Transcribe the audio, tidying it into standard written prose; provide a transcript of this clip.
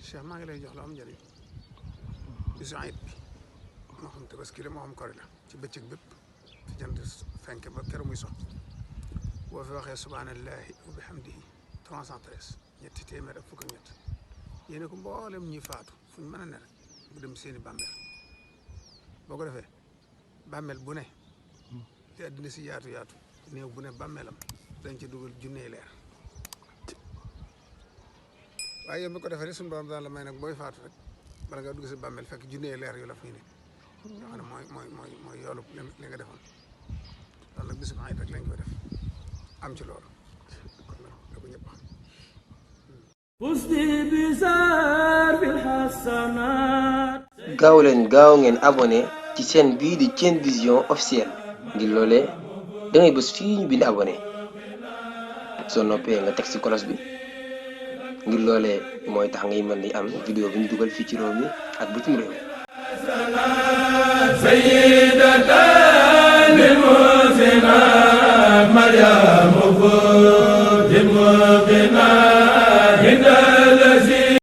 Cheikh maa ngi lay jox lu am njëriñ bisu ayit bi moo xam tabaski la moo xam kori la ci bëccëg bépp fi jant fenk ba keroog muy sox boo fi waxee subhanallahi wa bihamdihi 313 ñetti téeméer ak fukk ak ñett yéene ko mboolem ñi faatu fu ñu mën a ne rek bu dem seeni bàmmeel boo ko defee bàmmeel bu ne li àddina si yaatu yaatu néew bu ne bàmmeelam dañ ci dugal junney leer waaye yow mi ko defee rek suñu borom daan la may nag booy faatu rek bala nga dugg si bàmmeel fekk junney leer yu la fay ne yoo xam ne mooy yoolu li nga defoon loolu nag bisu ayit rek lañ koy def am ci loolu kon nag da ko ñëpp xam gaaw leen gaaw ngeen abonné ci chaîne bii di Thiene Vision officiel ngir loolee da ngay bës fii ñu bind abonné soo noppee nga teg ci cloche bi ngir loolee mooy tax ngay mën di am vidéo bi ñu dugal fii ci réew mi ak bitim réew. sayyidatan lil muhsinat Maryam